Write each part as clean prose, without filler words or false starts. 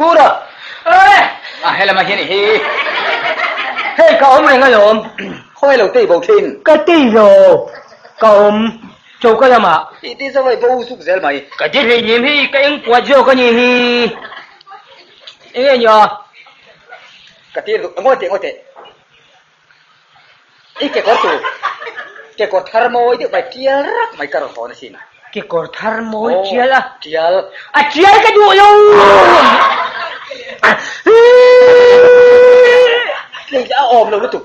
Kura! A helam ah hian i hi. Hei ka awm reng alawm. Khawngaih lo tei bo thin. Ka tei lo. Ka awm choka lamah. I ti zo hei bo zuk zel mai. Ka ti hleinem hei ka eng puat zawk a nih hi. Enge nia? Ka ti ngawi teh ngawi teh. I kekawr tur kekawr thar mawi deuh mai tial rak mai ka rawn hawn asin. Kekawr thar mawi tial a? Tial. A tial ka duh lo! Tlei a awm lo lutuk.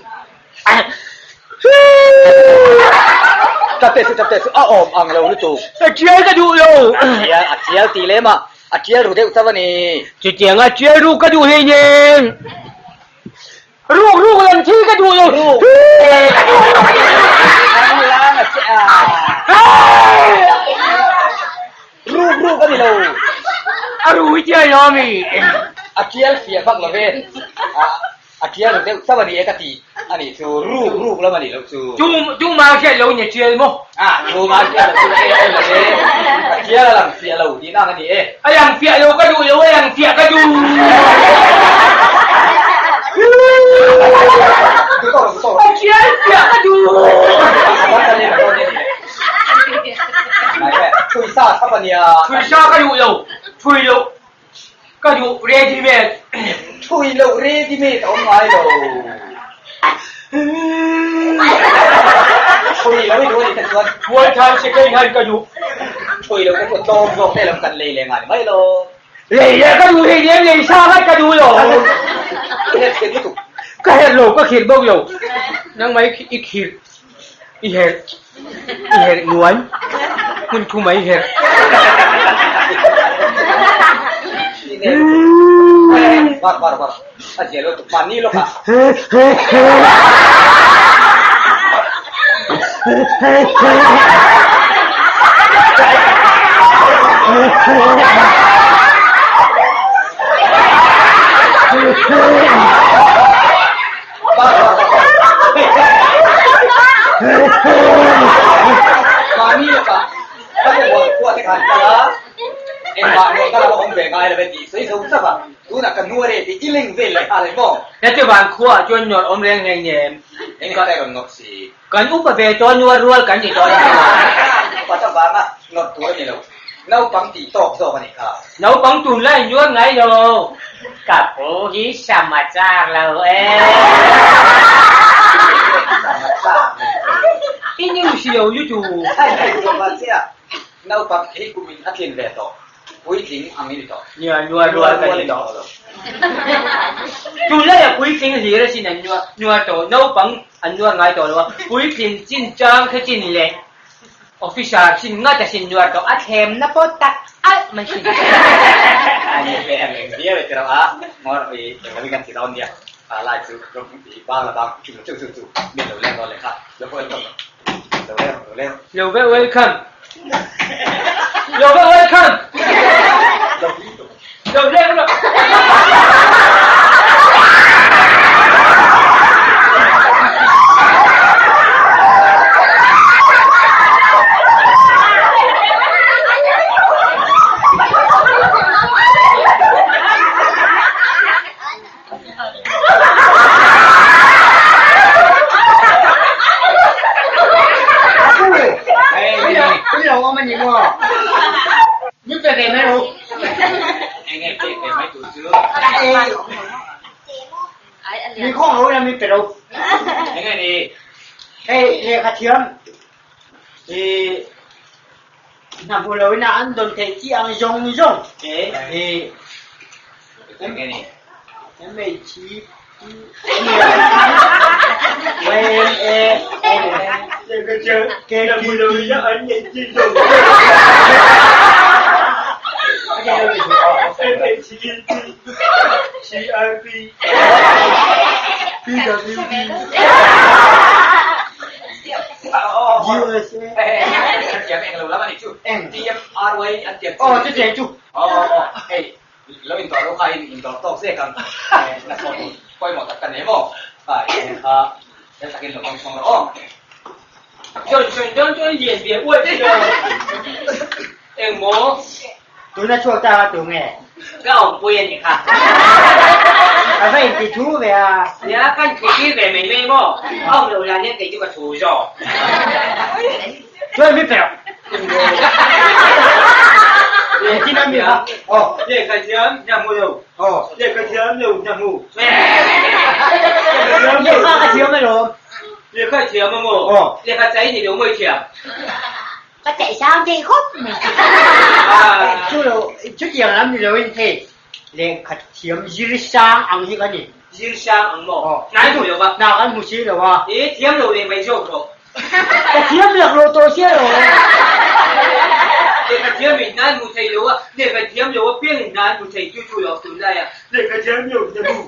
Tap teh suh tap teh suh a awm ang lo lutuk. A tial ka duh lo! A tial a tial tih lem a a tial ru deuh chauh a ni. Chutiang a tial ru ka duh hleinem. Ruk ruk lam thil ka duh lo. Ruk. Ruk ruk a ni lo. A ru hi tial lo mi. A tial fiah vak lo ve. A tial ru deuh chauh a ni e ka ti a nih chu. Ruk ruk lam a nih loh chu. Tu tu ma hriat lo ni tial maw? A tu ma hriat lo chu e e lo ve. A tial a lang fiah lo tihna ang a ni e. A lang fiah lo ka duh lo, a lang fiah ka duh. A tial fiah ka duh. Thui sa thap a nia. Thui sa ka duh lo, thui loh ka duh ready made. Thui loh ready made a awm ngai lo. Thui lo i duh a nih te chuan. Puan than second hand ka duh. Thui lo te chu tlawm zawk te lam kan lei leh ngai mai lo. Lei leh ka duh hei nen lei sa ngat ka duh lo. I herh khirh lutuk. Ka herh lo ka khirh bawk lo. Nangmah i khirh i herh i herh nuai hmun thuma i herh. Bar bar bar a zia lo tuk mahni lawk ah. Mahni lakah ka huan khua te khan kal a, engmah nawh na lama awm ve ngai lo e tih sawi zo chauh a, tunah ka nuar e tih i leng vel leh nghal e maw? Heti van khuaah chuan nuar awm reng reng nem. Eng ka rawn nawrh si? Kan upa ve tawh nuar rual kan ni tawh a ni lo. Upa ta vanga nawrh tur a ni lo. Naupang tih tawk zawk a nih kha. Naupang tun lai nuar ngai lo. Ka pu hi sam a char lo e. Sam a char lo e. I news lo lutuk. Hei hei zawk a chiah. Naupang hi kum in a tlin ve tawh. Puitling ang i ni tawh. Nia nuar rual ka ni tawh lo. Tun lai a puitling hlir asin an nuar tawh. Naupang an nuar ngai tawh lo a. Puitling chin chang kha chin leh. Officer sin ngat a sin nuar tawh a thlem na pawh tak alh mai sin. A ni ve ang eng viau e tiraw a ngawr i eng lo in kan ti dawn nia a lai chu i bang la bang chu chu chu chu min lo leng dawn leh kha lo welcome lo leng lo leng lo ve welcome lo ve welcome lo leng lo Min pe ve mai ru. Eng nge pek ve mai tur chu? Mi khawng ho ina min pe lo. Eng nge ni? Hei lehkha thiam i hna hmu lo ina an dawn theih chi ang zawng zawng. I Eng nge ni? MHP Lo indawr lo kha in indawr tawk zek ang na thawh tur pawimawh tak ka nei maw? Kha i kha fel takin lo kawng chhawng rawh aw. Chuan chuan chuan chuan lian ve uai che eng maw? Tuna chhuak ta tu nge? Ka awmpui a nih kha. A va inti thu ve a. Nia, kan thu tir ve mai mai maw? A awm loh hlan hian kei chu ka thu zawk. Chuan mi pe rawh. Engtin a mi kha? Aw. Lehkha thiam hna hmu lo. Aw. Lehkha thiam lo hna hmu. Lehkha ka thiam alawm. Lehkha thiam a maw? Aw. Lehkha chai ni lo maw i thiam? Ka chaih sang thei khawp mai. Chu lo, chutiang lam ni loin hei lehkha thiam zir sang ang hi ka ni. Zir sang ang maw? Hnai hmu lo va. Hna kan hmu si lo a. I thiam lo leh mai zawk rawh. Ka thiam lek lo tawh sia lo. Lehkha thiam in hna an hmu thei lo a, lehkha thiam lo apiang in hna an hmu thei chu chu lo tunlai a. Lehkha thiam lo hna hmu.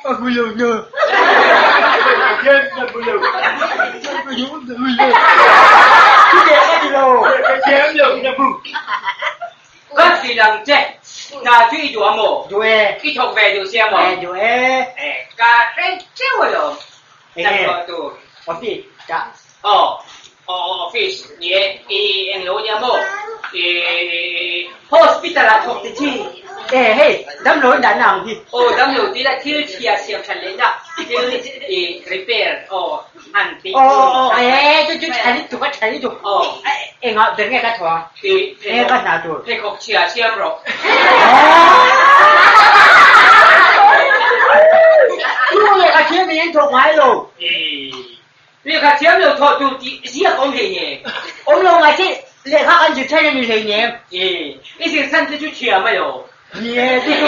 A hmu lo na. Pathian a hmu lo. Chuteh ka ti lo. Pathian lo na hmu. Ka hrilh ang che. Hna chu i duh a maw? Duh e. I thawk ve duh sia maw? E duh e. E ka hre teuh alawm. Enge? Hnathawh tur. Office dah. Aw. Office ni e. I englo nia maw? I hospital ah thawk ti chi. E hei damlo in dahna ang hi. Aw damlo tih lah thil chhia siam that lehna thil i repair aw han tih. Aw aw e chu chu tha lutuk a tha lutuk. Aw. Engah ber nge ka thawh a? I Enge ka hna tur? Pheikhawk chhia siam rawh. Tu lehkha thiam in an thawk ngai lo. Lehkha thiam lo thawh tur tih ziak awm hleinem. Awm lo ngai che, lehkha kan zir chhan a ni hleinem. E, i zir chhan te chu thiam a lo. Ni e, chu chu.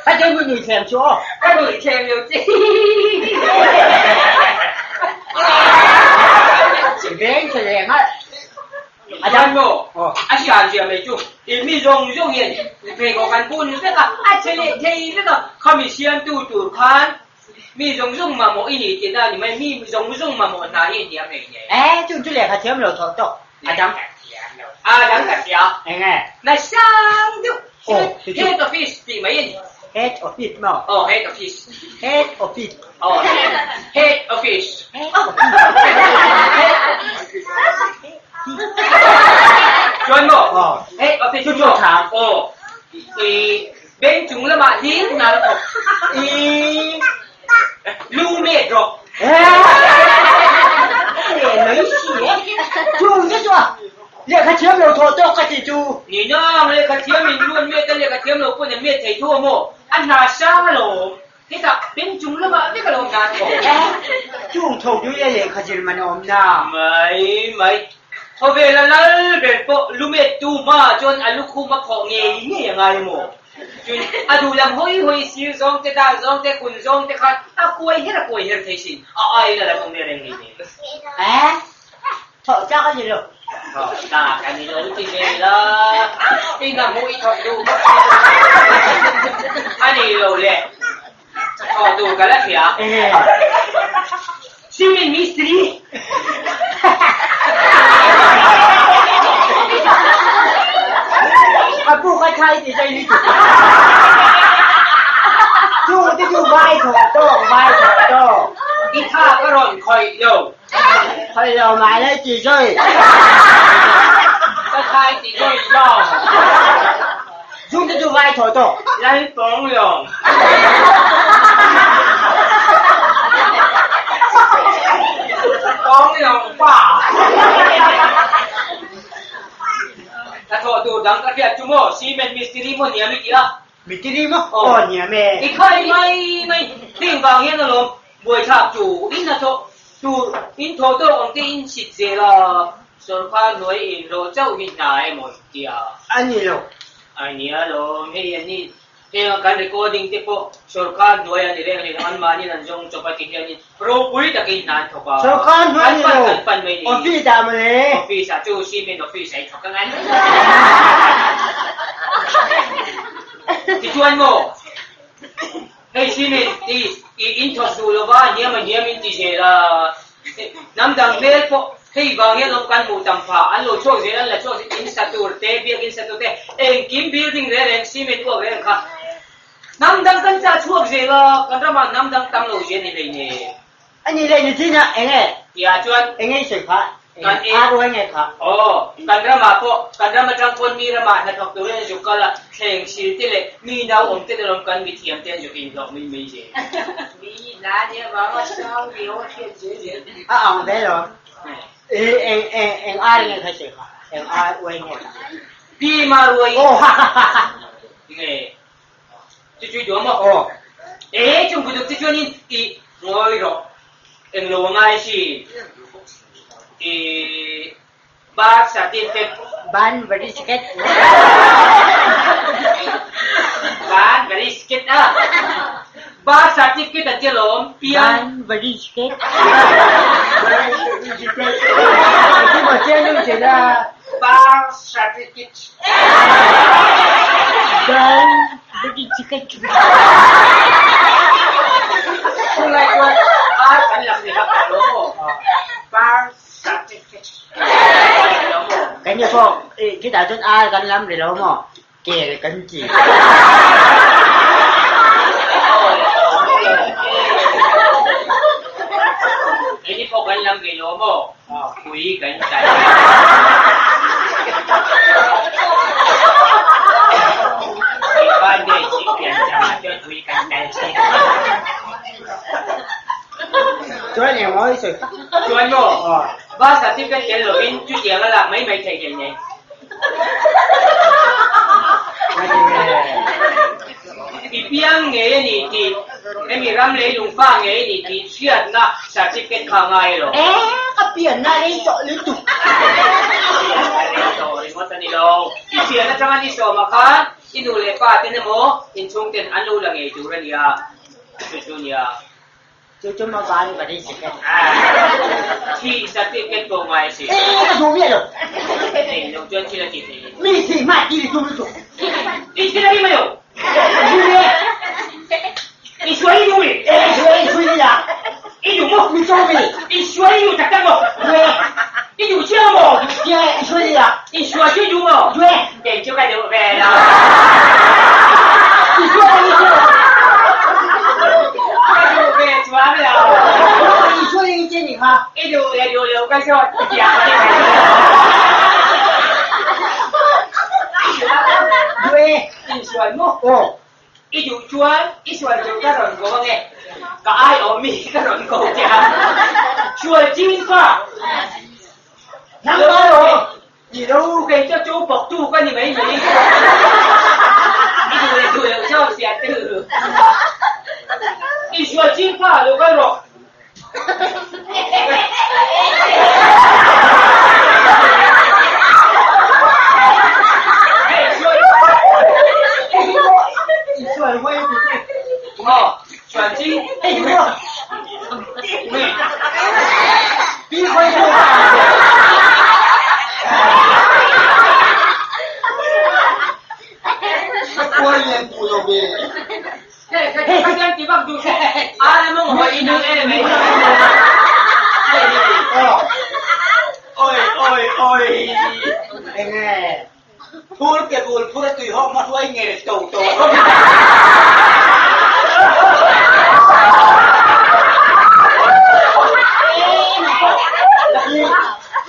Ka che mi nui thlem chu aw. Ka nui thlem lo che. Veng che leh ngalh. A dang maw? A hriat zia mai chu i mi zawng zawng hian pheikhawk an bun vek a, a che leh thei vek a, khami siamtu tur khan mi zawng zawng mamawh i ni tihna a ni mai, mi zawng zawng mamawh hna hi a hniam hei nen. E, chung chu lehkha thiam lo thawh tawk, a dang. A dang ka hria. Enge? Na sang deuh. Aw, chu chu. Head office tih mai a ni. Head office maw? Aw, head office. Head office. Aw, head office. Chuan maw? Aw. Head office Chu chu tha. Aw. I bank chung lamah hlir hna la thawk. I lu met rawh. Leh mai si e. Chung chu chu a. Lehkha thiam lo thawh tawk ka ti chu. Ni nang lehkha thiam in lu an met a lehkha thiam lo pawn an met thei thu a maw? A hna sang alawm. Hetah beng chung lamah vek alawm hna thawh. Chung tho chu e lehkha zir man a awm na. Mai mai. Khawvela lal ber pawh lu met tu hma chuan a lukhum a khawh ngei ngei a ngai maw? Chun a duh lam hawi hawi sir zawng te dar zawng te kun zawng te khan a kuai her a kuai her thei sin. A ai la lam awm reng reng nei nen. Eh? Thawh chak a ni lo. Thawh chak a ni lo ti ve la. I hna hmuh i thawk duh bawk si lo. A ni lo le. Thawh tur ka la hria. Cement mistri. A pu ka thai ti chai ni chu. Chu ti chu vai thawh tawk vai thawh tawk. I tha ka rawn khawih lo. Khawih lo mah le ti zui. Ka khai ti zui lawng. Chung te chu vai thawh tawh. Lal pawng lawng. Pawng lawng pa. Ka thawh tur dang ka hriat chu maw cement mistiri maw niam i ti a. Mitiri maw? Aw niam e. I khai mai mai heng vang hian alawm buaithlak chu in a thawh tur in thawh tawk ang te in sit zel a, sawrkar hnuai in rawh chauh hi hna emaw in ti a. A ni lo. A ni alawm hei an ni heng a kan recording te pawh sawrkar hnuai a ni reng reng an mahni an zawng chawp a ti hian in ropui takin hna an thawk a. Sawrkar hnuai ni Kan pan lo. kan pan mai ni. Office ah mawle. Office ah chu cement office ah i thawk ang an. Tichuan maw hei cement i i in thawk duh lova hniam a hniam in ti zel a, hnam dang hmel pawh hei vang hian awm kan hmuh tam phah an lo chhuak zel an la chhuak zel in sa tur te biakin sa tur te engkim building reng reng cement uak reng kha hnam dang kan chah chhuak zel a kan ramah hnam dang tam lo zel ni hleinem. A ni leh ni chin a eng e? Tihah chuan. Eng nge i sawi kha? Kan e. Ar uai nge kha? Aw, kan ramah pawh, kan ram atang pawn mi ramah hnathawk turin an zuk kal a, thleng sil te leh mi nau awm te lawm kan mithiam te an zuk inhlawh mai mai zel. Mi na nia vanga sang riau a hriat zel zel. A ang ve lo. E eng eng eng ar nge kha i sawi kha? Eng ar uai nge kha? Pi Maruai. Aw ha ha ha ha. Nge. Chu chu i duh a maw? Aw. E chung kuduk te chuanin i ngawi rawh. Englo a ngai si. I birth certificate. Ban verifiket. Ban verifiket a. Birth certificate an tia lawm. Pian. Ban verifiket. Engtin chiang deuh che la. Birth certificate. Ban verifiket. Chulai chuan ar kan lam ni hak tawh lo maw? Birth certificate lo maw? Kan ni pawh khitah chuan ar kan lam ri lo maw? Kel kan ti. Keini pawh kan lam ri lo maw? Pui kan tai. Chuan eng maw i sawi kha? Chuan maw? Birth certificate tel lovin chutiang a lak mai mai theih hlei nei. I piang ngei a ni tih, hemi ram leilung fa ngei a ni tih hriatna certificate kha a ngai elo? E, ka pianna rei tawh lutuk. Pianna rei tawh ringawt a ni lo. I pian atanga ni sawmah khan i nu leh pa ten emaw inchhung ten an lo la ngei tur a nia. Chu chu nia. Chu chu maw van va ri si khet. Thi certificate pawh ngai si. E, ka duh miah lo. Nei lo chuan thil a ti thei. Mi thih hma ti ri tum lutuk. I thil a ri mai lo. Duh e. I suai i duh mi? E, suai i sui ni la. I duh maw? Mi chaw mi. I suai i duh tak tak maw? Duh e. I duh chiang maw? Duh chiang e, i suai ni la. I suai chu i duh maw? Duh e. Kei chu ka duh ve lo. I suai i suai. Ka duh ve chuang lo. I suai i che ni kha. I duh leh duh lo ka zawt chiang a ni mai. Duh e. I suai maw? Aw. I duh chuan i sual tur ka rawn ko ange, ka ai awm mi ka rawn ko che a, sual chin kha Nang ba rawh. Ni lo, kei chu chu bawk tu ka ni mai mai. I duh leh duh loh chauh sia tu. I sual chin kha lo kal rawh. Oi oi oi. Eng nge? Phur ke bul phur a tui hawk hma hruai nge to to.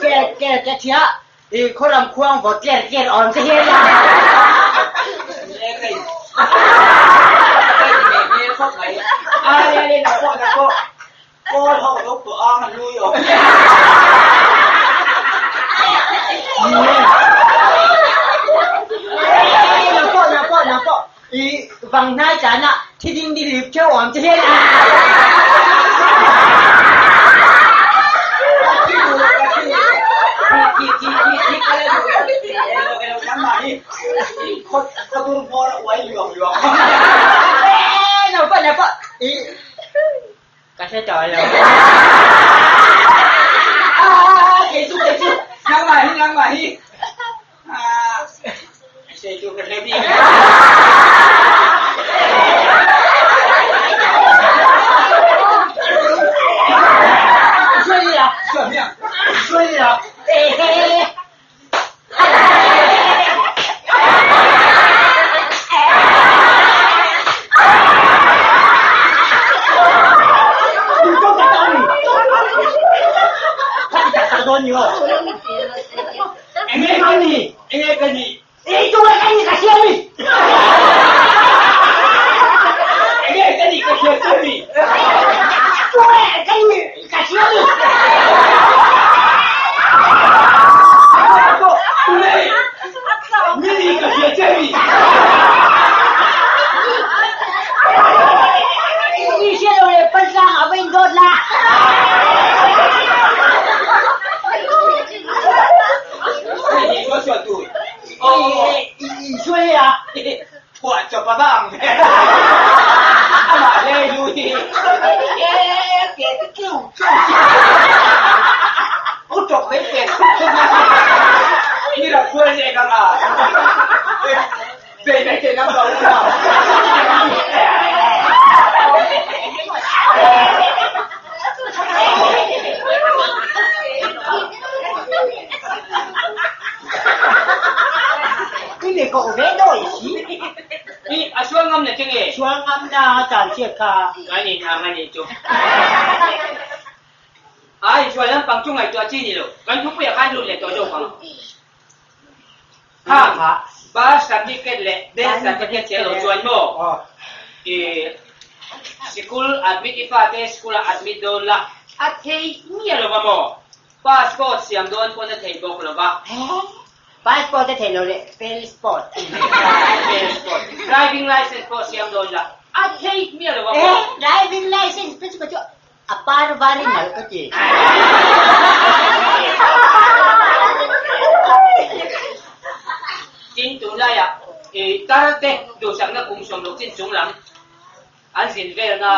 Ke ke ke thia I khuaram khuang vawt tler tler awm te hian a. Ni e kei kei ti hmel khawp mai. A le le na pawh na pawh kawl ho lo pawh ang a hlui awm. Ni e na pawh na pawh na pawh i vang hnai tan ah thi ding di lip theuh awm te hian a. Ka hre tawh lo. Kei chu kei chu nangmah hi nangmah hi sei chu ka hre bik. Suai la, suai la. ka nih? Enge ka nih? Ei tunge ka nih ka hria mi? Enge ka nih ka hria che mi? Tunge ka nih ka hria mi? Tunge mi nih ka hria che mi? I hria lo le Paltlang ah va in dawt la. I mi koh ve dawi si. I a sual ngam na che nge? Sual ngam na a chan chiat kha. Kan in ang a nih chu. A insual lampang chu ngaihtuah chi ni lo. Kan thupui ah khan lut leh tawh zawk ang. Kha birth certificate leh death certificate che lo chuan maw? I sikul admit i fate school ah admit dawn la a thei miah lo va maw? Passport siam dawn pawn a thei bawk lo va. Passport a thei lo leh passport. Passport. Driving license pawh siam dawn la a thei miah lo va maw? Driving license te chu ka chu A par var i nalh ka ti. Tin, tunlaiah i tar te duhsakna kum sawmruk chin chung lam an zin velna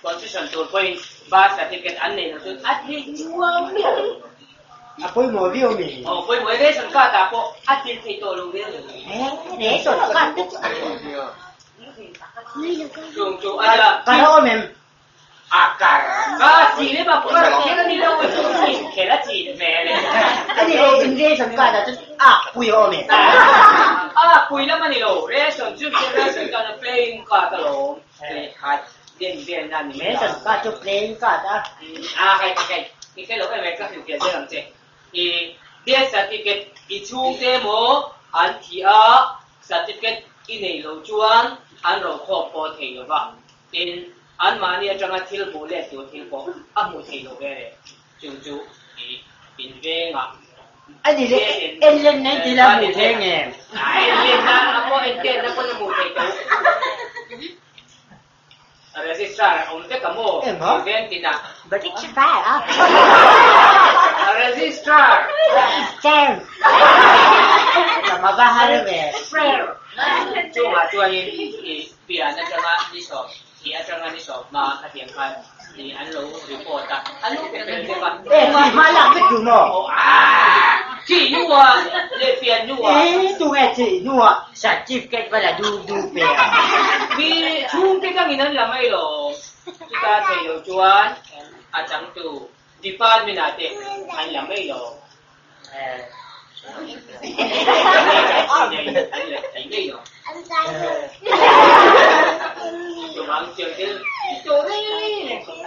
concession tur pawhin birth certificate an nei lo chuan a thei nuam miah lo. A pawimawh viau mi? Aw, pawimawh e. Ration card ah pawh a thil thei tawh lo reng reng. Ration card te chu a Chung chu a nia. Ka lo awm em? A kar ka chi lem a kar kher a ni lo in kher a chin hmel e. A ni lo in ration card ah chuan a pui a awm e. A pui lam a ni lo ration chu ration card a playing card a lawm khat den vel na ni mai a. Ration card chu playing card a. A kai kai i hre lo em e ka hrilh fiah zel ang che. I death certificate i chhungte maw an thih a certificate i nei lo chuan an ro khawm pawh thei lo va. Tin, anmahni atanga thil hmuh let tur thil pawh a hmuh theih loh ve le. Chung chu i invengah. A ni le, en len na in ti la hmuh thei nge? A en len na a pawh en tet na pawn a hmuh theih tho. Registrar a awm vek a maw? Inveng tinah. Registrar a? Registrar. Registrar. Ka va har ve. Chungah chuanin i Pian atanga ni sawm, thih atanga ni sawm hma khatiang khan ni an lo report a, an lo pe fel bawk a. E, thih hma lak vek tu maw? Aw, aah! Thih hnuah leh pian hnuah. E, tunge thih hnuah certificate va la du du pe a? Mi chhungte dangin an la mai lo. Chuta thei lo chuan a changtu department ah te an la mai lo. A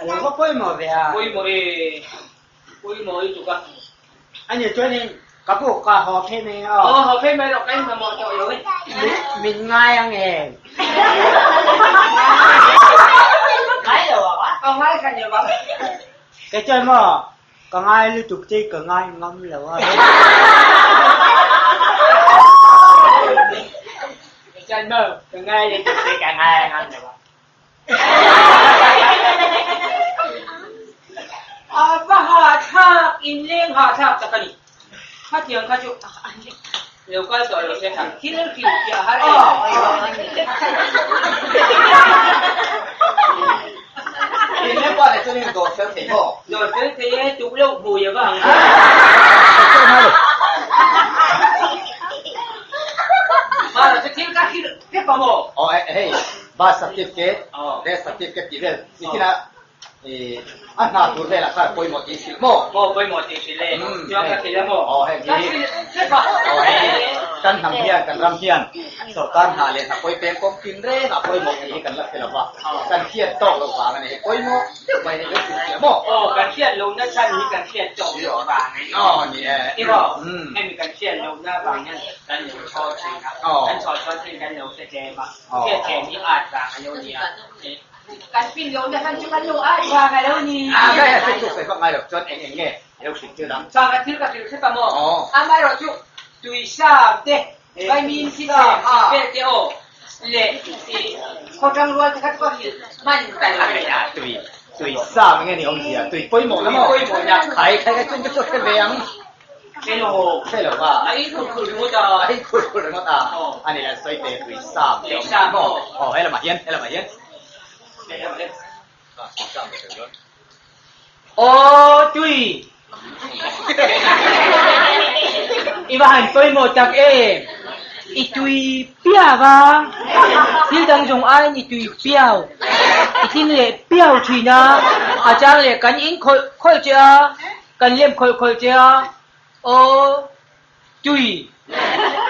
lo va pawimawh ve a. Pawimawh e, pawimawh i tuk a. A ni chuanin ka puk ka haw phei mai aw. Aw haw phei mai rawh ka inhmahmawh tawh lo e. Min ngai ang em? Ngai lo ang a? Aw ngai kha ni lo ang. Kei chuan maw Ka ngai lutuk che ka ngai ngam lo a. Chuan maw ka ngai lutuk che ka ngai ngam lo a. A va hahthlak inleng hahthlak tak a ni. Khatiang kha chu lo kal tawh lo se thang thil hrilh fiah har em. Inleng pa leh chuan in dawr fel thei maw? Dawr fel thei e, tuk loh hmui a va ang. Mara chu thil ka hrilh vek a maw? Aw hei birth certificate, death certificate tih vel nichina A hna tur velah khan pawimawh tih hrilh maw? Aw pawimawh tih hrilh e, chuan ka hrilh a maw? Aw heng hi, aw heng hi kan hnam hian kan ram hian Sorkar hna leh hna pawi peng kawng tin reng a pawimawh tih hi kan la hre lo va, kan hriat tawk loh vang a ni. Hei pawimawh deuh mai hei lo hrilh fiah maw? Aw, kan hriat lohna chhan hi kan hriat tawk loh vang a ni. Aw, ni e. Tiraw? Hemi kan hriat lohna vang hian kan lo chhaw thin a, kan chhaw chuan thil kan lo hre tlem a, hriat tlem hi at vang a lo ni a. Kan pin lohna chhan chu kan lo at vang a lo ni. A, kai a hriat chu sawi vak ngai lo chuan eng eng nge i lo hrilh tir ang? Chang a thil ka hrilh hrep a maw? Amaherawh chu tuisam te Vaimin thi chhem tih vel te aw leh i khawtang rual te kha chu ka hrilh hman ta lo ve. Tui, tui sa nge ni awmzia, tui pawimawh na maw? Tui pawimawh na. Khai khai khai chung te chu a hre ve ang. Hre lo. Hre lo va. A in khur khur ringawt a. A in khur khur ringawt a. A ni le sawi te tui sa te awmzia maw? Aw he lamah hian, he lamah hian. He lamah hian. Aw tui! I va han pawimawh tak em! I tui piau a, thil dang zawng aiin i tui piau, i tling leh piau thin a, a chang leh kan in khawlh khawlh che a, kan lem khawlh khawlh che a, aw Tui!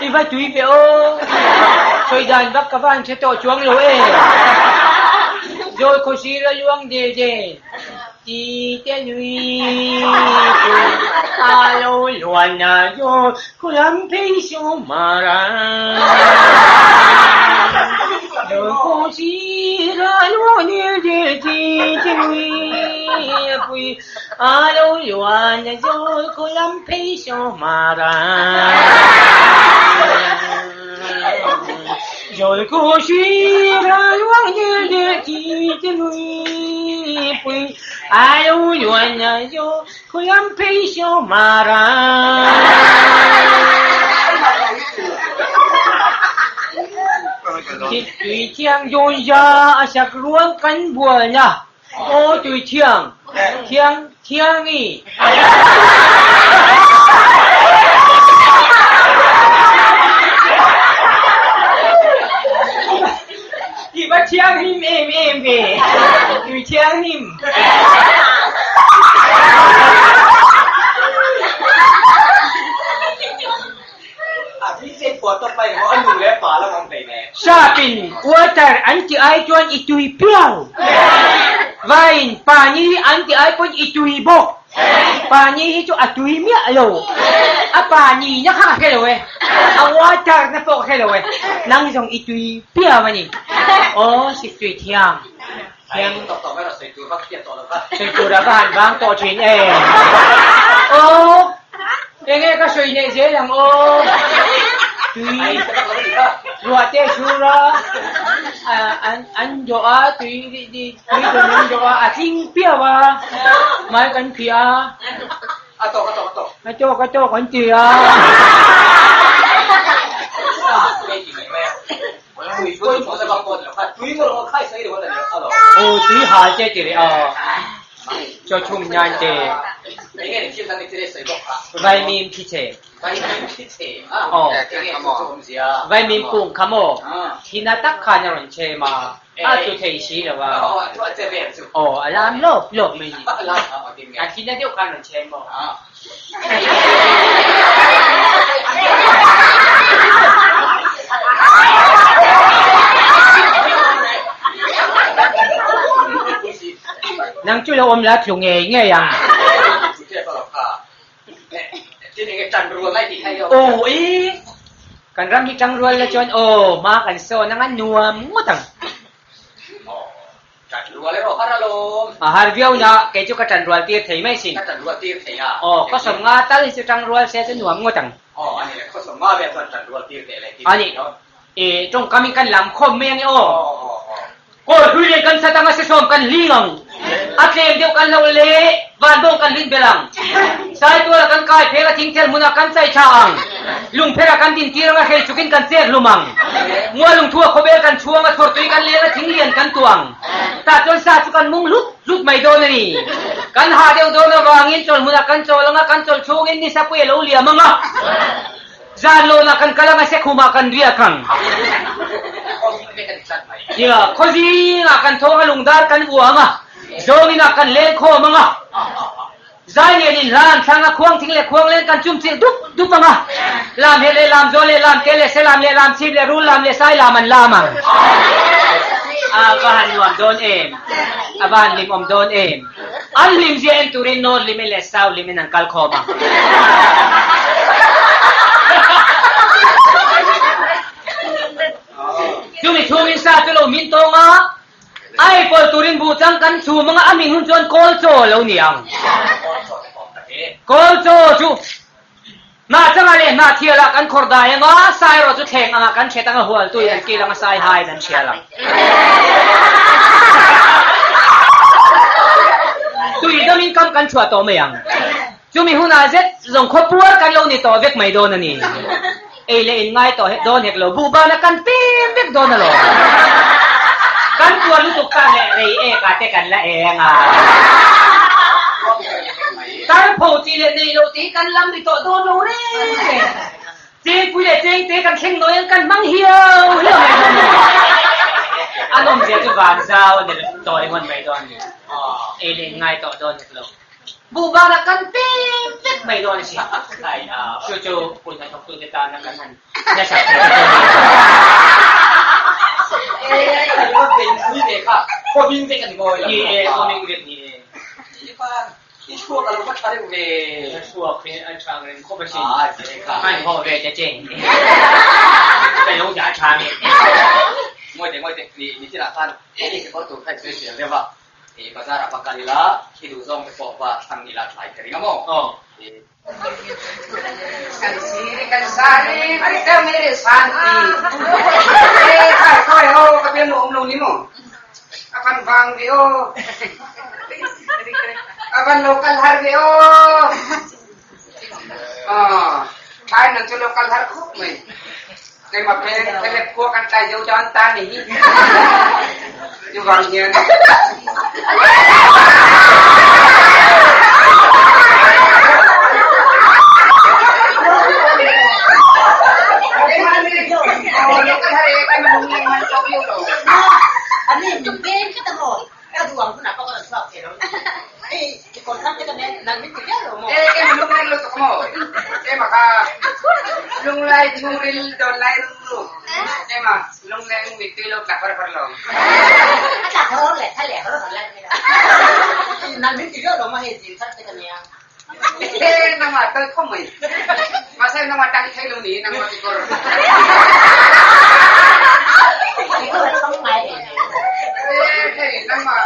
I va tui ve aw! Sawi dan vak ka van hre tawh chuang lo e! Zawi khawsir a luang de de ti te nui pui a lo luan a zawi khaw lam phei saw mar a. Zawi khawsir a luang de de ti te nui pui A lo luan a zawl khaw lam phei saw mar a. Zawl khaw hrir a luang del del thi te lui pui. A lo luan a zawl khaw lam phei saw mar a. Tui thiang dawn za a sak rual kan bual a. Aw tui thiang, thiang, thiangi. I va thianghlim em em ve, tui thianghlim. Sapin water an ti ai chuan i tui piau. Vain pani an ti ai pawn i tui bawk. Pani hi chu a tui miah lo. A pani na kha ka hre lo e. A water na pawh ka hre lo e. Nang zawng i tui piau a ni. Aw siktui thiang. Thiang. Sawi tur a va han vang tawh thin e. Aw, enge ka sawi leh zel ang aw. Tui ruah te sur a, an dawh a, tui tui dawn an dawh a, a tling piau a, mai kan phih a. A tawk a tawk a tawk. A tawk a tawk an ti a. Aw tui hal te ti rih a, chaw chhum nan te, vaimim thi che, aw vaimim kung kha maw thina tak khan a rawn chhem a, a tlu thei si lo a, aw a lam lawp lawp mai ni, a thina deuh khan a rawn chhem maw. Nang chu lo awm la tlu ngei ngei ang. Aw i, kan ram hi tangrual la chuan aw hma kan sawn anga nuam ngawt ang. Ṭan rual erawh har alawm. A har viau na, kei chu ka ṭan rual tir thei mai sin. Ka ṭan rual tir thei a. Aw, khaw sawm nga tal hi chu ṭang rual se chu nuam ngawt ang. Aw, a ni le, khaw sawm nga vel chuan ṭan rual tir teh leh tir A ni, e, ṭawngkam in kan lam khawm mai ang e aw. Aw, aw, aw. Kawl hlui leh kan sat anga sesawm kan hling ang. A tlem deuh kan hloh leh vanbawng kan rin belh ang. Saituala kan kai phel a thingthel hmunah kan chai tha ang. Lungpher ah kan din tir anga hrei chukin kan chek hlum ang. Mua lungthu a khawvel kan chhuang a chhawrtui kan leng a thing lian kan tuang. Tah chuan sa chu kan mung hlut hlut mai dawn a ni. Kan hah deuh dawn avangin chawl hmunah kan chawl anga kan chawl chhungin ni sapui a lo liam anga zan lawnah kan kal anga sekhumah kan riak ang. Nia, khawzingah kan thawng a lungdar kan vuah anga zawngin ah kan leng khawm anga. Zai lian in hla an thlang a, khuang thing leh khuang leng kan chum chilh dup dup ang a. Lam he leh lam zawl leh lam te leh selam leh lam chhip leh rul lam leh sai lam an lam ang. A va han nuam dawn em! A va han hlimawm dawn em! An hlim zia en turin North Limin leh South Limin an kal khawm ang. Chumi chhungin sa chu lo min tawng a, A ei pawl turin buh chang kan chhum anga a min hun chuan kawl chaw a lo ni ang. Kawl chaw chu hnah changah leh hnah thialah kan khawr dai anga, sai erawh chu thleng angah kan hret anga hual tuin an kil anga sai haiin an thial ang. Tui damin kam kan chhuah tawh mai ang. Chumi hunah zet zawng khawpuar kan lo ni tawh vek mai dawn a ni. Ei leh in ngai tawh dawn hek lo, buhbana kan pem vek dawn alawm. Kan tuar lutuk tan leh rei ek ah te kan la eng a. Tar pho chi leh nei lo te hi kan lam ri tawh dawn lo reng reng. Chengpui leh chengte kan thleng nawi ang kan hmang hiau hiau mai dawn a ni. A nawmzia chu van zau a ni tawh ringawt mai dawn a ni. Ei leh in ngai tawh dawn hek lo. Buhbara kan pem vek mai dawn a si. Chu chu hun hnathawktute tana kan han hlasak thei te pawh ni. Ni e, khawming vek ni e. Ka chhuak hi a tha reng khawp a sin. Hmanhmawh ve te che. Ka lo dah tha nge. I bazar ah va kal ila, i duh zawng te pawh va thlang ila thlai ka ring a maw? Aw. Kan siri kan sari ari teu mere santi. E khai khoi ho ka bian om lo ni mo. Akan vang ve o. Avan local har ve o. Ah, thai nan chu local har khop mai. Keimah phe khua kan tlai zo dawn ta ni hi. Chuvang hian Lunglai chungril donlai ruru ema lungleng mittui lo tla far far lo. He nangmah tal kho mai. Masa nangmah tang thei lo ni nangmah kikor. Hei nangmah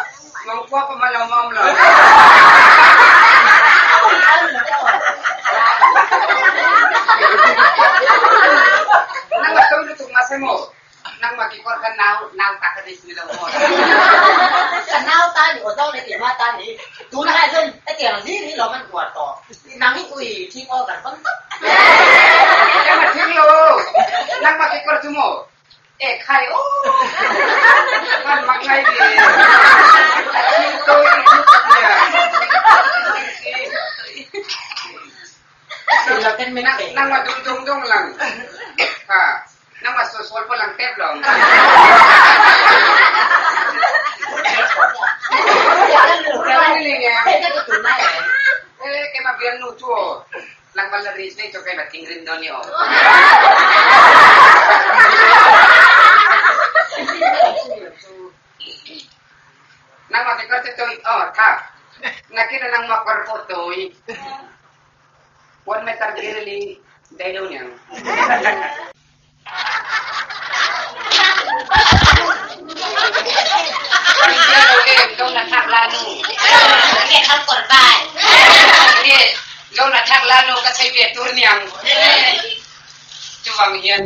mangkua pa malo mam lo. Nangmah tong lutuk masa mo. Nangmah kikor kan nau nau ta ka ni lo mo. Ka nau ta ni o zong le ti ma ta ni tun hai zon hetiang zir hi lawm an uar tawh nang hi ui thing aw kan vang tak. Nangmah thing lo nangmah kikor chu mo e khai o man mak ngai ve thing toi nia. Nangmah dung dung dung lang ha Nangmah sualsual pawh lang tep lo. Eh, keimah bian nu cu langval la ri nei cu keimah thingrin don ni o. Nangmah ke kor toi oh tha. Nakina nangmah kor po toi. 1 meter girli dai lo niang. Chuvang hian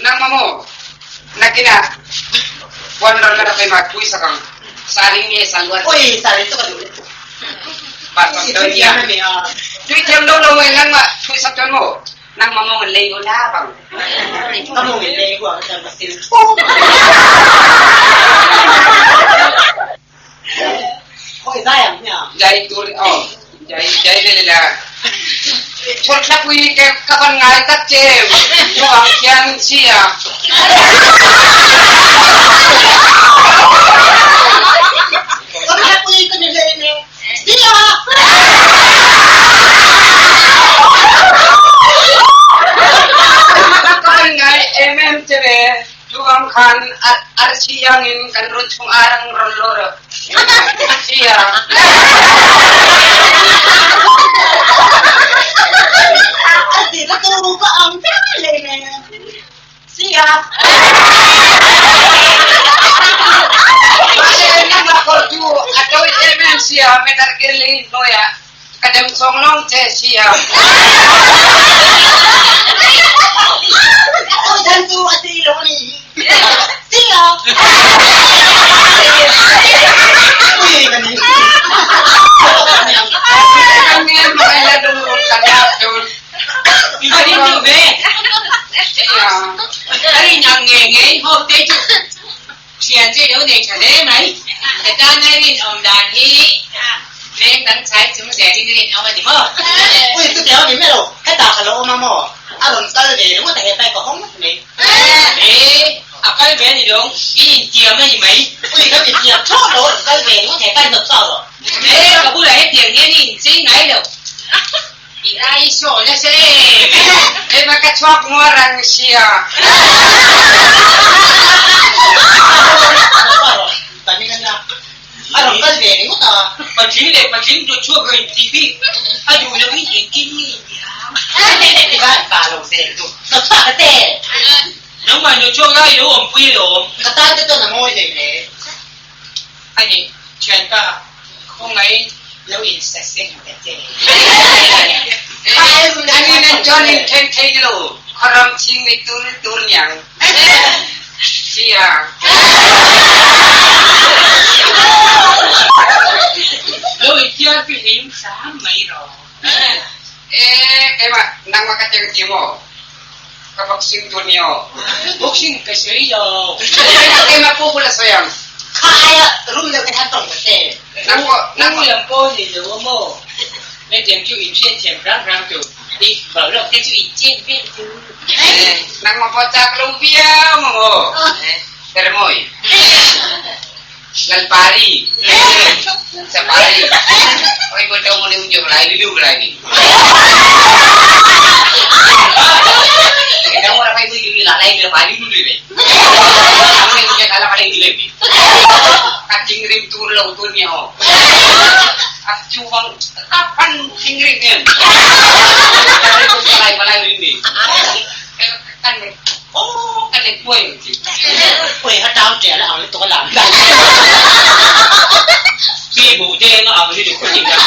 nangmah maw nakinah puan ral na rak ma thui sakang saring nge saluan Oi, saring tu ka duh. Tui thiam lo lo ngai nangmah thui sak tuan maw nangmah maw ngan lei ko la bang. Ka mong in lei ko ang ka sil. Khawi zai ang hmiang? Jai tur oh jai jai le le Thorthlapui ke ka van ngai tak che nuang khian sia. Ui ka ni hlei nen. Sia! Ka van ngai em em che ve. Cu ang khan arsi iangin kan run chung arang rawn lawr sia. Arsi ka tu ka ang hlei nen. Sia. Nangmah kor cu a tawi em em sia metal kirli hnuai ah ka dem sawng lawng che sia. Tawi than cu a ti lo ni. Sia. Ui ka ni. Kan ngen mai la du kan lak cun. Ka rin duh ve. Ka rin ang nge nge ho te chu thian che lo nei tha hle mai. Ka tan a rin awm dan hi leng dang chai chung zel in rin awm a ni maw? Ui chu tiang a ni mai lo, hetah ka lo awm a maw? A rawn kal ve ringawt a he bike a hawng ngawt mai. E, a kal ve a ni lo, in intiam a ni mai. Ui kan intiam thlawt lo, a rawn kal ve ringawt he bike nawt chau rawh. E, ka bulah hetiang hian i inchei ngai lo. I ai saw nasa em? Ema ka chuak maw rang sia. A rawn kal ve ringawt a. Patling leh patling dawt chhuak rawn inti bik a duh lo in engtin nge in ti ang? Ka pa lo zel chu dawt chhuak a che. Nangmah dawt chhuak lai i lo awmpui alawm. Ka tan te chuan a ngawi hlei hle. A ni, thianpa, khawngaih lo insaseng ta che. Ani nan chuan in then thei ni lo, khuaram ching mi tur tur niang. Sia. Lo intiar fihlim hram mai rawh. Eh, keimah nangmah ka teng ti maw? Ka boxing tur ni aw. Boxing ka sawi lo. Keimah pu bula sawi ang. Kha aia rum deuh te khan tawng ta che. Nang pawh nang lam pawh ni lo a maw? Hetiang chu in hriatthiam hram hram tur. I boruak te chu in chen vel chu. Nangmah pawh chak lo viau maw maw? Termawi. Lalpari. Sapari. Oi bo tong ni ujung lai lu lai ni. Kita orang kai tu la lai le pari lu le. Ang ni kala kala ni le. Ka ching rim tur lo tur ni ho. A chu bang a pan ching rim em. Palai palai rim ni. Kan oh kan le kuai chi. Ui ha tang ṭe la ang lutuk a lam dan. Pi buh deng a ang lutuk ka ti a.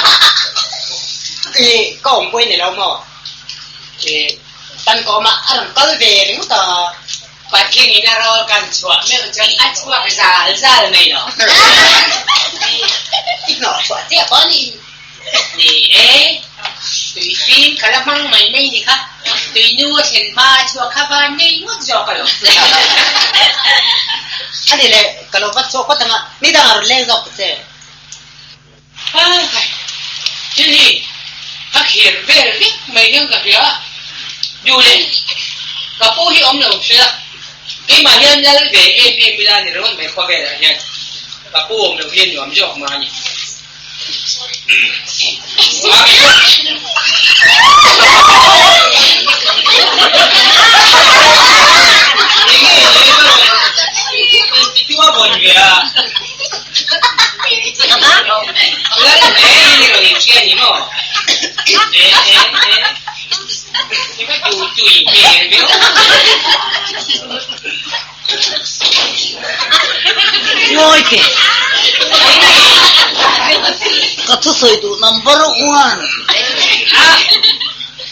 I ka awm pawh i ni lo maw? I tan ka awm a, a rawn kal ve ringawt a. Patling in a rawl kan chhuah meuh chuan a chhuak zal zal mai lo. I hnawh chhuah chiah pawh a ni. Ni e, tui fim kha la hmang mai mai ni kha, tui nu a thlen hma a chhuak kha van nei ngawt zawk a lo. A ni le, ka lo vat chhuak phawt ang a, ni dangah rawn leng zawk ta che. Hai hai, thil hi ka khir vel vek mai hian ka hria a, duh leh ka pu hi awm lo hria, keimah hian lal ve em em ila ni ringawt mai khawvelah hian ka pu awm lo hian nuam zawk mah a ni. Ngawi teh. Ka thusawi duh number one.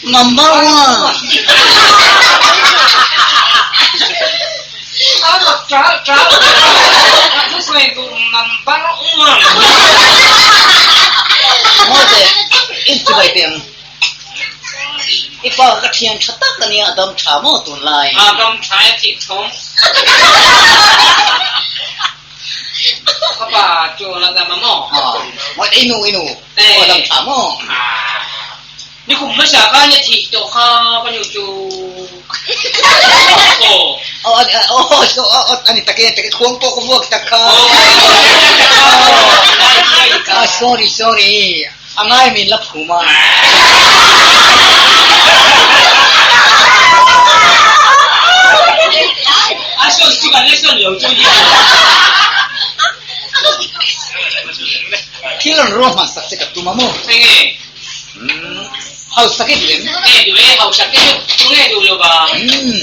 Number one. Ngawi teh. In chibai teh ang. I pa ka thian tha tak a nia, a dam tha maw tunlai? A dam tha e thih thawm. Ka pa chu la dam a maw? Ngawt i nu i nu, a dam tha maw? Ni kum hmasa khan a thih tawh kha ka nu chu. Aw. Aw aw aw ani tak e tak e khuang pawh ka vuak tak kha. Ah sorry sorry a ngai min la phum a. A sawn chu kan la sawn lo chu nia. Thil rawn ruahman sak che ka tum a maw? Enge? Hausak i duh em? Nge duh e, hausak te chu tu nge duh lo va?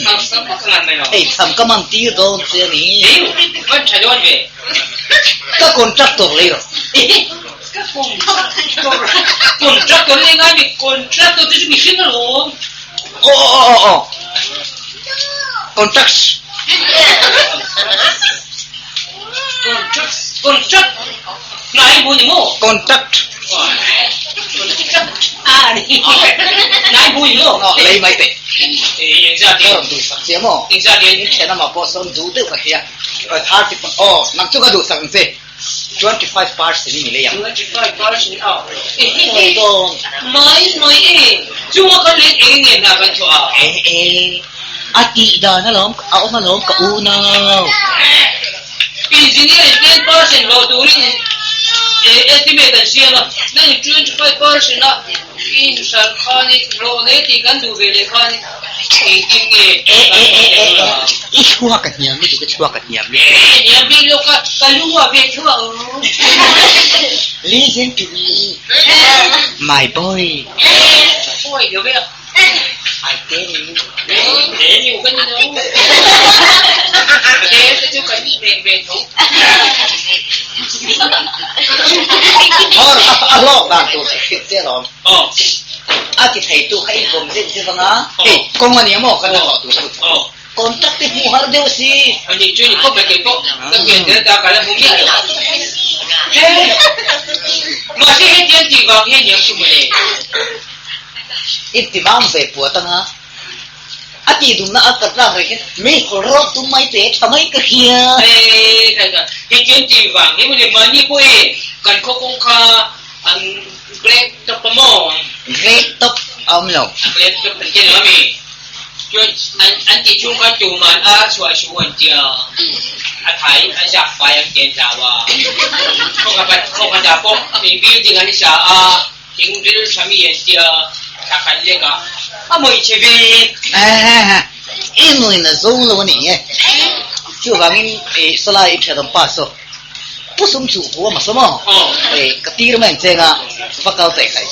Hausak tak ngan mai lo. Hei tham ka man tir dawn che a ni. Eiu, man tha dawn ve. Ka contractor lei rawh. Ka contractor? Contractor lei ngai mi, contractor te chu mihring alawm. Aw aw aw aw, contracts. Contract, contract, nai bu ni maw? Contract. Contract a ni. Nai bu ni maw? Aw, lei mai teh. Engzat in? Ka rawn duhsak che maw? Engzat in? In thian amah pawh sawn duh deuh ka hria. 30, aw, nang chu ka duhsak ang che. 25% in i lei ang. 25% aw. Mai mai e, chunga kan lei eng nge hna kan chhuah a? E e, a tih dan alawm, a awm alawm ka unau. Engineer in 10% hlawh turin estimate an siam a, nang in 25% a in hralh khan i hlawh leh tih kan duh ve leh khan engtin nge kan hlawh leh dawn a? I chhuak a hniam lutuk, i chhuak a hniam lutuk. E hniam bik lo ka, ka lu a ve thu a awm. Listen to me, my boy. Boy lo ve a. I tell you. Tell you ka ni lo. Tell te chu kan ve ve tho. Hor a hlawk dan tur ka hriat che alawm. Aw. A ti thei tu kha in vawm zet zet anga. Hei kawng a nia maw kan la hlawh tur chu. Aw. Contract te hmuh har deuh si. A nih chu ni khawp mai kei pawh ka pian tel ta ka la hmu miah lo. Mahse hetiang tih vang hian niang chu mawle. I ti mam ve puat anga a tih dumna a kat lak reng hian mi hawl rawt tum mai te tha mai ka hria. Hei kai ka hetiang tih vang hi mawle mahni pawh e kan khaw kawng kha an black top a maw? Black top a awm lo. Black top an ti lo ami? Chuan an an tih chhung khan tuman a chhuah suh an tia a thai a zak fai ang ti an hlau a. Khaw khaw khatah pawh mi building an sa a thing ril tha mi an tia thla khat lek a a mawih che ve. I nuin a zo lo a ni e. Chuvangin i sawlai i ṭhianawm pa saw Pu Sum chu hu a hmasa maw? Ka tir mai ang che nga va kal teh khai.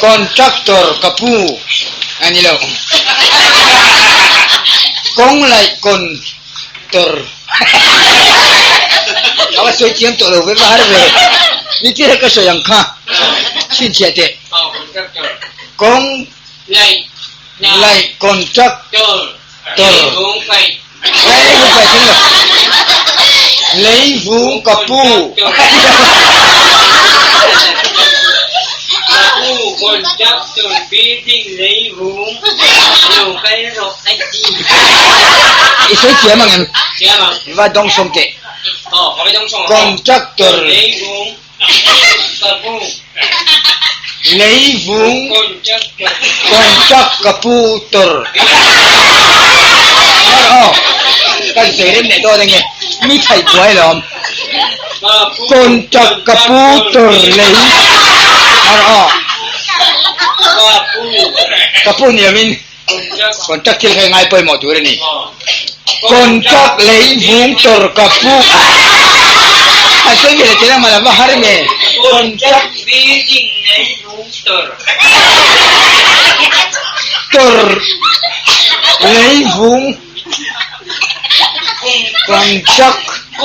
Contractor ka pu a ni lo. Kawng laih kawn tor. A va sawi chiang tawh lo ve va har ve. Ni chira ka sawi ang kha. Chhinchhiah teh. Kawng laih contractor. Leivung kai thleng lo. Leivung ka pu. Ka pu contractor building leivung lo kal rawh a ti. I sawi thiam ang em? Thiam ang. Va dawng sawm teh. Aw, ka va dawng sawm ang. Contractor. Leivung ka pu. Leivung Contractor. Contract ka pu tor. Mar aw, kan sawi rem leh dawn ange, mi thaih buai lawm. Contract ka pu tor lei. Mar aw. Ka pu ni lovin contract thil kha i ngai pawimawh tur a ni. Contract leivung tor ka pu. A sawi ve leh tel ang mah lova har nge. Contract building leivung tor. Tor leivung contract. I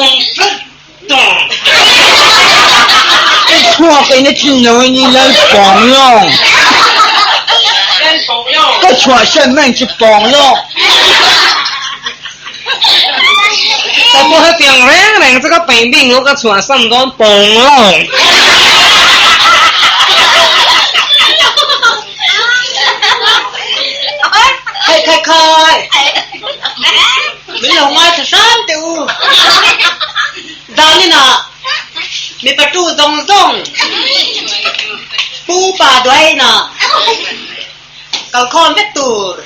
chhuak in a thin lo a ni Lal Pawng Lawng. Ka chhuah san mai chu Pawng Lawng. Ka pu hetiang reng reng chu ka painting lo ka chhuah san dawn Pawng Lawng. Khai khai khai. Min lo ngaithla hram teh u. Zanin ah mipa tu zawng zawng Pu Pa Duaina kalkhawm vek tur.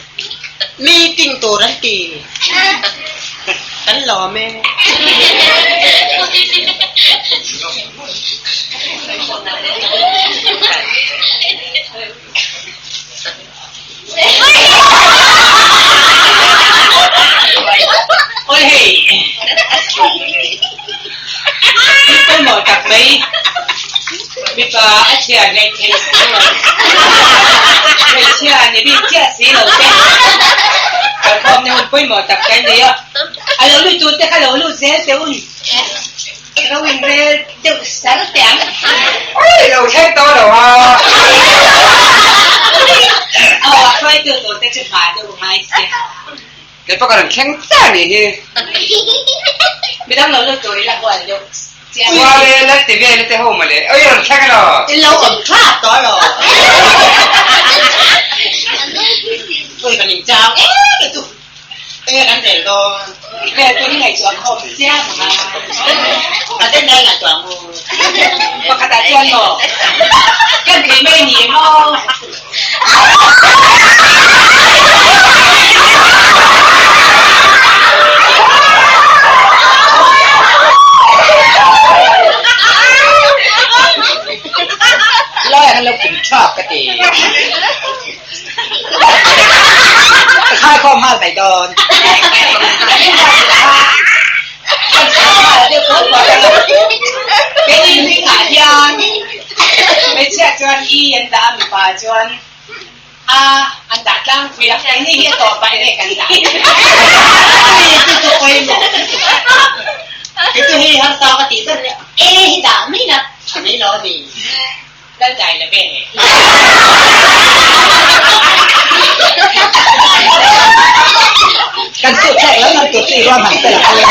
Meeting tur an ti. Kan lawm e. Ôi hei! Pawimawh tak mai mipa a chhia ngaih theih si lo. Hmeichhia ni bik chiah si lo te. Kalkhawmna hun pawimawh tak kan nei a, a lo lut tur te kha lo lut zel teh un. Ro in rel deuh sar teh ang. Oi lo thleng tawh lo a. Aw a hruaitu tur te chu hma deuh ngai se. Kei pawh ka rawn thleng chiah a nih hi. Midang lo lut tur ila hual deuh chiah. Hual e la ti vel te ho mawle. Oi rawn thleng elo. In lo awm thlak tawh elo. Oi kan inchang em e tu. Enge kan rel dawn? Rel tur hi ngaihtuah khawm chiang ang a. A ten nai ngaihtuah ang u. Pakhat ah chuan maw? Kan thei mai ni maw? Lai ah khan lo kum thap ka ti. Ka khai khawm nghal mai dawn. Hmeichhia chuan i an dah a mipa chuan a an dah tlangpui a, keini hi a tawp ah enge kan dah? Chu chu pawimawh. Kei chu hei harsa ka tih ber e hi dah mai la tha mai lo a ni. Lal dai la ve. Kan suh thlak lam lam tur chu i ruahman fel ang u.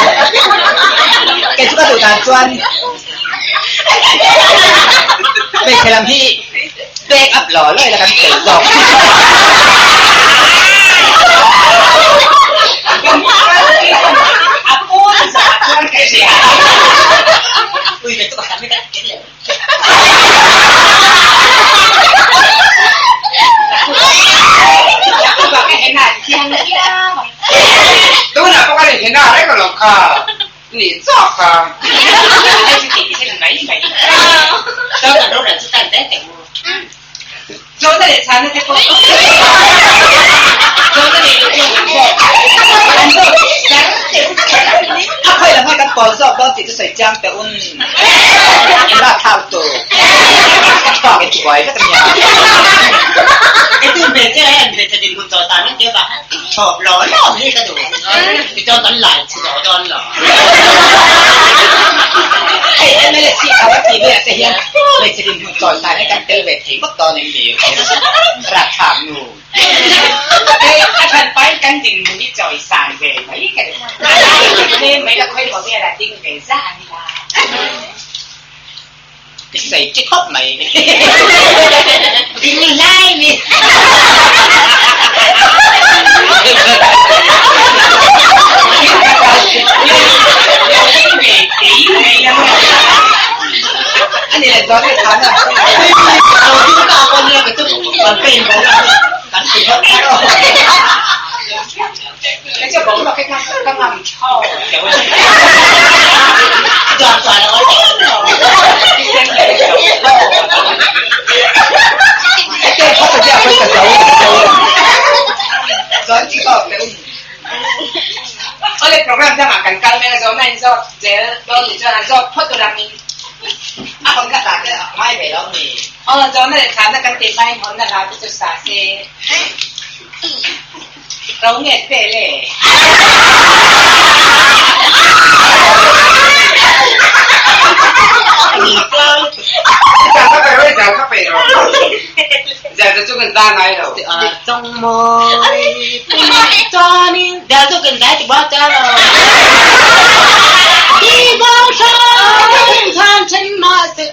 Kei chu ka duh dan chuan hmeichhe lam hi back up law law ila kan fel zawk. A pawn zawhah chuan ka hria. Ui ve chu ka hram i ka ken leh. Tunah pawh kan inhena reng alawm kha nih chawk kha. Zawhna leh chhana te pawh zawhna leh loh chuan an zawk an zawk kher teh A khawi lam hi kan pawl zawk dawn tih chu sawi chiang teh un la thau tu a thluak in buai vek ania. Etu hmeichhia hi an hmeichhe dinhmun chaw tan an tia vang thlawp law law hi ka duh tichuan kan lai chhe zawh dawn lo. Hei MLA seat ho a tih velah te hian hmeichhe dinhmun chawi tan hi kan tel ve thei ngawt dawn em ni? Rahthlak nu. Hei a than pain kan dinhmun hi chawi san ve mai ka duh. Tlem mai la khawi maw velah ding ve zah a ni la. I sawi chi khawp mai. Ding lai ni. Ani le zawng i than a. Awle program dangah kan kal mek a zawhna in zawt zel dawn nih chuan an zawt phawt tur ang in a hawnna hla te a ngai ve lo ni. Aw zawhna leh chhanna kan tih hmain hawnna hla te chu sa se. Ro nge tel e.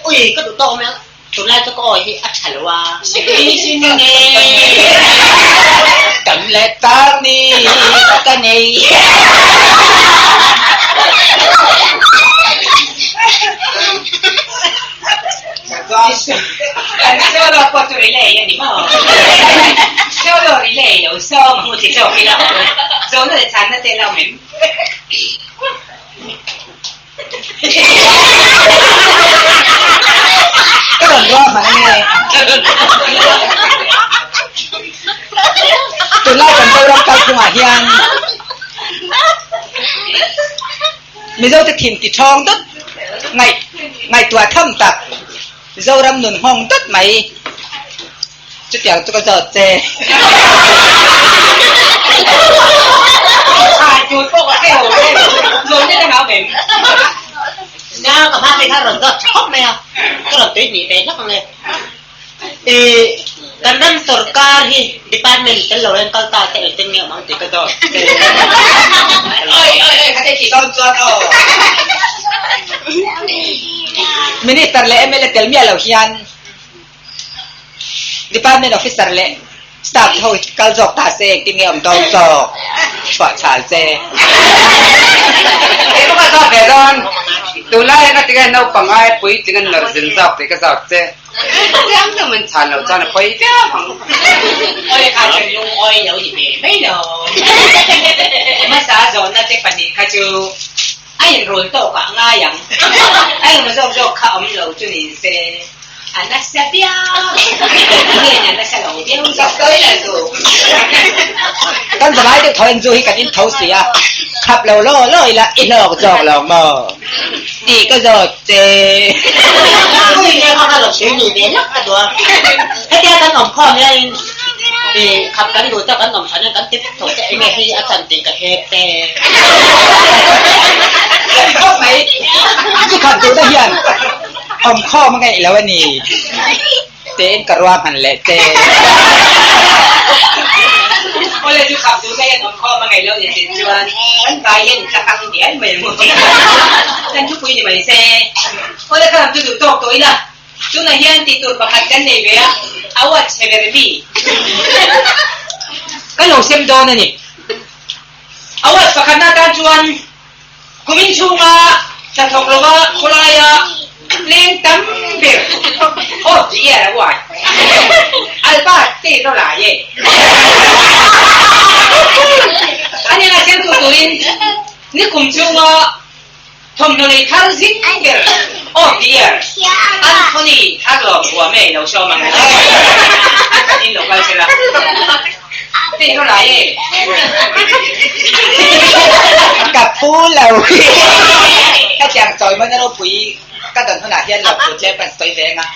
Ui ka duh tawk mai ang. Tunlai chu ka awi hi a tha lo a. Kan leh tak ni ka nei. Kan solo pawh chu relay a ni maw? Solo relay. le i lo sawm ang u ti zawk ila aw. Zawhna leh chhanna te la awm em? Ka rawn ruah hman ange. Tunlai kan Zoram kalphungah hian Mizote thin ti thawng dawt ngaih ngaihtuah tham tak Zoram nun nghawng dawt mai. Chutiang chu ka zawt che. Nia ka hma phei kha rawn zawt tha khawp mai a, ka rawn tui hnih ve hlak ang e. I kan ram sorkar hi department tel lo hian kal ta te engtin nge awm ang tih ka zawt che. Oi oi oi kha te tih dawn chuan aw. Minister leh mla tel miah lo hian Department officer leh staff ho hi kal zawk ta se engtin nge awm dawn zawk chhuah chhal che. Keimah ka zawt ve dawn, tunlai hian ka ti nge naupang ai puitling an nawr zin zawk tih ka zawt che. Chiang deuh min chhan loh chuan a pawi viau ang. Awi kha chuan lungawi lo ni ve mai lo. Hmasa zawhna te pahnih kha chu A inrawl tawk ah ngai ang. A engmaw zawk zawk kha awm lo chu ni se a nasa viau nge a nasa lo viau zawk sawi la chu. Kan zavai deuh tho en zu hi kan in tho si a, khap lo law law ila i hlawk zawk lo maw tih ka zawt che. Ui nge kha ka lo sawi ni ve lak ka duh a, hetia kan awm khawm hianin i khap kan duh tak kan awm than hian kan ti vek tho che enge hi a chan tih ka hek te. Khawp mai, chu khap duhna hian awm khawm a ngaih lo a ni tiin ka rua hman leh che. Awle chu khap duhna hian awm khawm a ngaih lo ni tih chuan kan vai hian in tlak ang dial mai ang u. Kan thupui ni mai se. Awle ka lam chu duh tawk tawh ila. Tunah hian tih tur pakhat kan nei ve a, a uat chhe ber mi kan lo sem dawn a ni. A uat pakhatna atan chuan kumin chhunga hnathawk lova khawlaia leng tam ber of the year a uat Albert te rawh lai e. A hnenah siamtu turin nikum chhunga Thawmhnaw lei thar zing ber of the year Anthony thar lawm huam e lo sawm ang in lo kal sela te ro lai e. Ka phu lo hi hetiang chawi mana ropui ka dawn hunah hian lo phu tlem kan sawi ve ang a,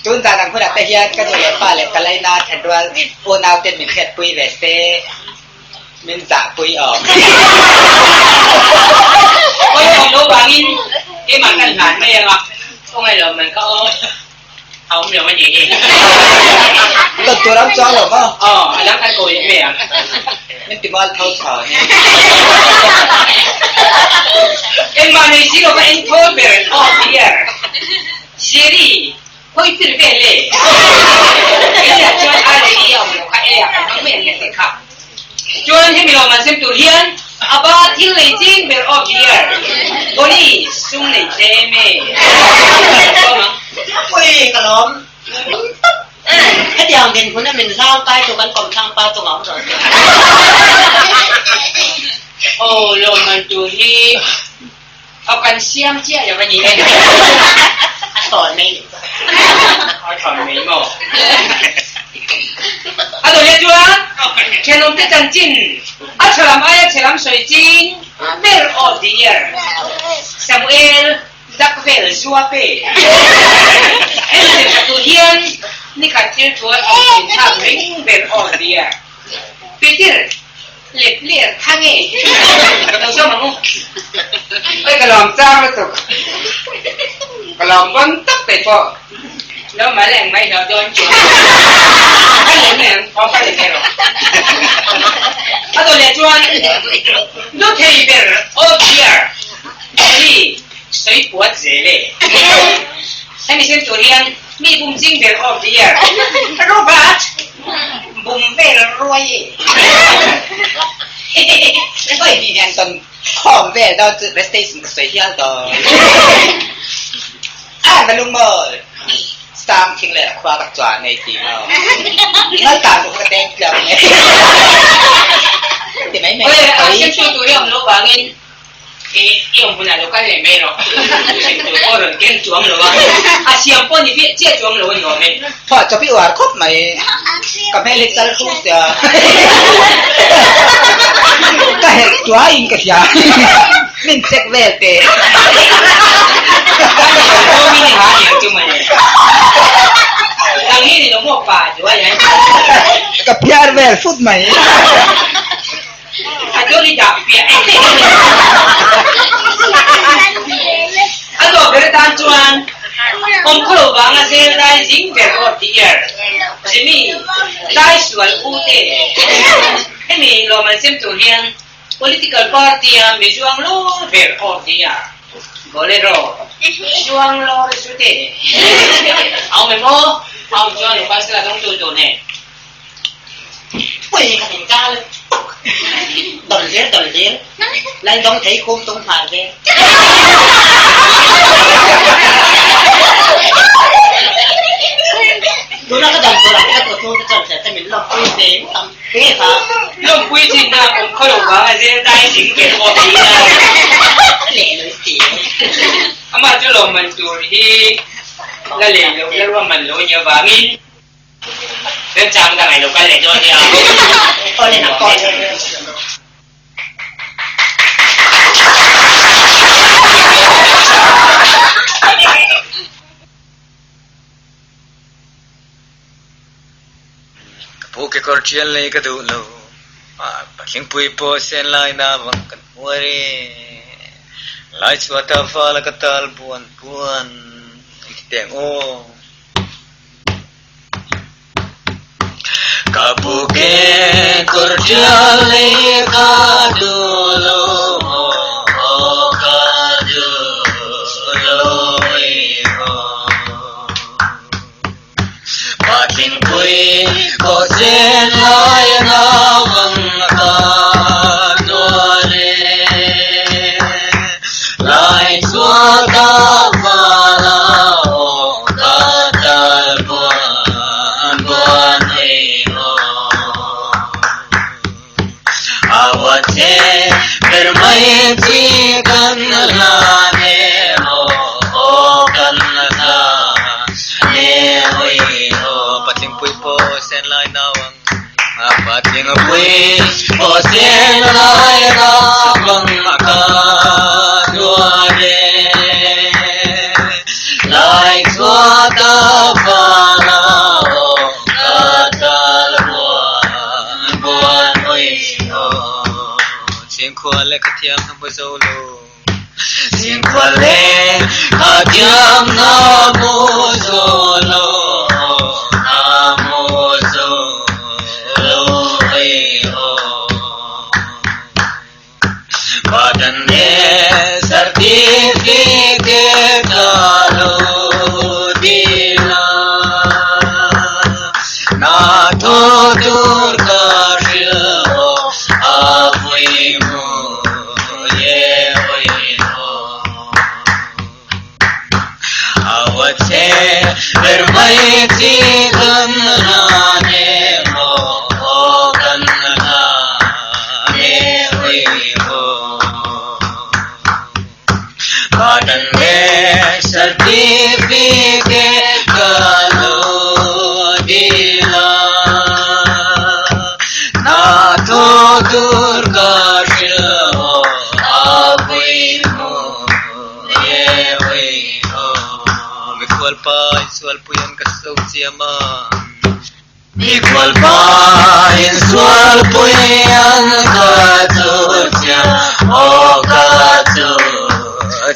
tun zan ang hunah te hian ka nu leh pa leh ka laina thenrual unau ten min hriatpui ve se. Min zahpui awm. Awi awm lo vangin keimah kan hlan mai ang a, khawngaih lo man kha aw a awm lo a ni hi. Dawt tur am chuang lo maw? Aw, a dang kan ko leh mai ang. Min ti mual tho chho ni. Engmah nei si lo ka en thawl ber aw dear. Siri. Hawi tir vel e. Eia chuan a leh i a awm loh kha eia kan hmang mai ang nge tih kha. Chuan hemi lawm an sem tur hian a ba thil nei ching ber of the year Bonnie sum nei tlem e. Awm ang. Ui ka lawm tawp. Hetiang dinhmun a min hlang kai chu kan kawmthlang pa chungah awm rawh se. Aw lawmman tur hi Aw kan siam chiah lo a ni e. A thawn mai ni. A thawn mai maw? A dawh leh chuan thenawm te chanchin a tha lam aia chhe lam sawi ching ber of the year Samuel Dakvel Zuape hemi lehkha tur hian nikhat thil thual awm thin thlak ring ber of the year Peter Lep ler kha nge? Ka lo zawm ang u. Oi ka lawm chang lutuk. Ka lawm pawn tak te pawh. Lo mal eng mai hlauh dawn chuan. Ka leh mai ang, aw ka leh mai rawh. A dawh leh chuan lu thei ber oh dear Molly sawi puat zel e. Hemi sem tur hian mi bum ching ber oh dear Robert. Bum vel ruai e. Oi ni hian tawn khawm vel dawn chu rest station ka sawi hial dawn. A va lung mawl. Tang thing leh khua ka chuan ei ti maw? Ngal tan tu ka teng tlang e. Ti mai mai. Oi, a sem tu tur i awm loh vangin i i awm hunah lo kal leh mai rawh. Sem tur pawh rawn keng chuang lo a, a siam pawh ni viah chiah chuang lo a ni awm e. Phuah chawp i uar khawp mai. Ka hmel hi chal thu sia. Ka herh tuai in ka hria. Min check vel teh. Ka phiar vel fut mai. Political party a mi zuang lawr ber awm hi a Bolero zuang lawr chu te a awm em aw? A awm chuan lo kal sela dawng tu tur nen. Pui ka min kal tuk dawn hlir dawn hlir lal dawng thei khum tung hmar ve. Tuna ka dam tur ah ka tu chhung te chuan hriat te min lawmpui ve tam. Lawmpui thin na awm khaw lo vang a zel dai ding ber pawh hi a leh lo si. Amah chu lawmman tur hi la lei lo la ruahman lo nia vangin remchang dang ai lo kal leh dawn nia. Awle na kawl. Ka pu kekawr ṭial lei ka duh lo. Patling pui pawh sen lai na vang kan hmuar i lai chhuat ah fal a ka tal buan buan i ti teng aw. Ka pu kekawr ṭial lei ka duh lo aw ka duh lo ei aw. Patling pui pawh chen lai na vang ka nuar e. Lai chhuat a val a aw ka tal buan buan ei aw. A wa che ber mai chi kan hlan e aw kan hlan e oi aw. Patling pui pawh sen lai nau ang a patling pui pawh sen lai nau ang ka nuar e. Lai chhuat a val a aw ka tal buan buan oi aw. Chhingkhua leh ka thiam na hmu zo lo. Chhingkhua leh ka thiam na hmu zo lo na hmu zo lo oi aw. Badan certificate ka lo dil a, na thaw tur ka hrilh aw a vui mu ye oi aw. A wa che ber mai chi kan hlan e maw kan hlan e oi aw. Cotton ve certificate ka lo dil a, na thaw tur ka hrilh aw a vui mu. Mikhual pa insualpui an ka so chiam a. Mikhual pa insualpui an ka so chiam aw ka so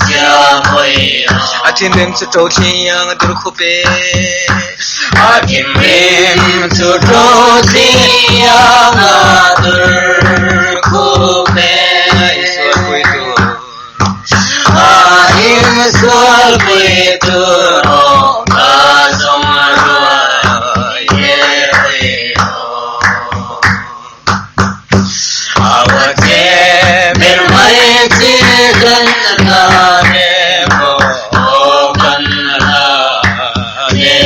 chiam oi aw. A thinrim chu to thliang a dur khup e. A thinrim chu to thliang a dur khup e. Insualpui tur. A insualpui tur aw ka zawng ruai ye oi aw. A wa che ber mai chi kan hlan e maw aw kan hlan e.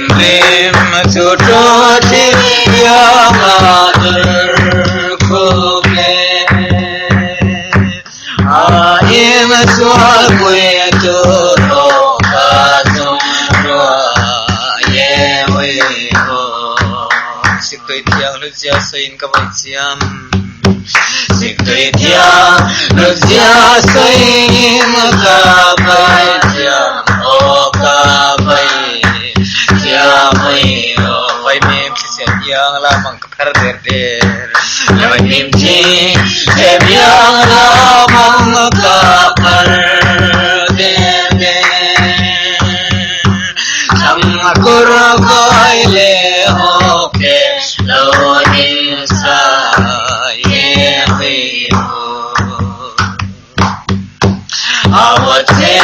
Thinrim chu thu thianga dur khum e. A in sual pui chu tho ka chung rua ye oi ho. Siktui thiang hlutzia sawiin ka vaih chiam. Siktui thiang hlutzia sawiin ka vaih chiam aw ka vaih chiam oi aw. Vaimim thisen iang lamang ka pher der der. Vaimim thisen iang lamang ka pher der der. Thlang kur kai leh awk te lo in sa ye hui hu. A vawt che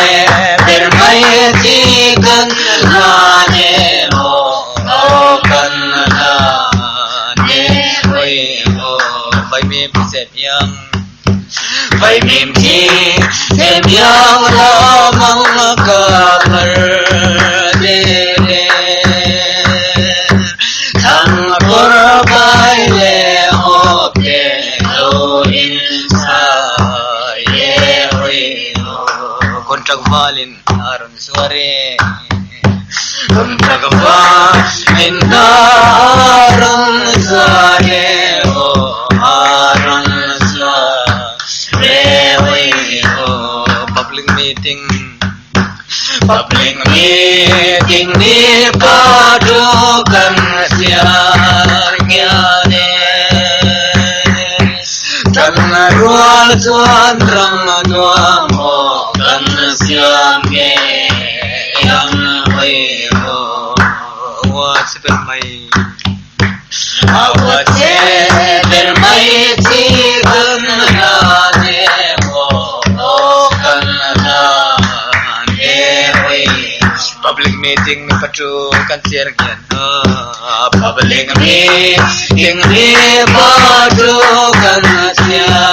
ber mai chi kan hlan e aw kan hlan e hui hu. Vaimim thisen iang Vaimim thisen iang lamang ka phar der e. Thang kur kai leh awk te lo in sa ye hui ho. Contract valin a rawn zuar e. Contract valin a rawn zuar e aw a rawn zuar e hui ho. Public meeting. Public meeting ni pa thu kan siar ngian e. Kan rual chuan ram nuam aw kan siam nge ang hawi ho. Ua che ber mai a ua che ber mai chi kan hlan e aw kan hlan e hawi. Public meeting mi patu kan chiar ngian a. Public meeting mi patu kan chiar.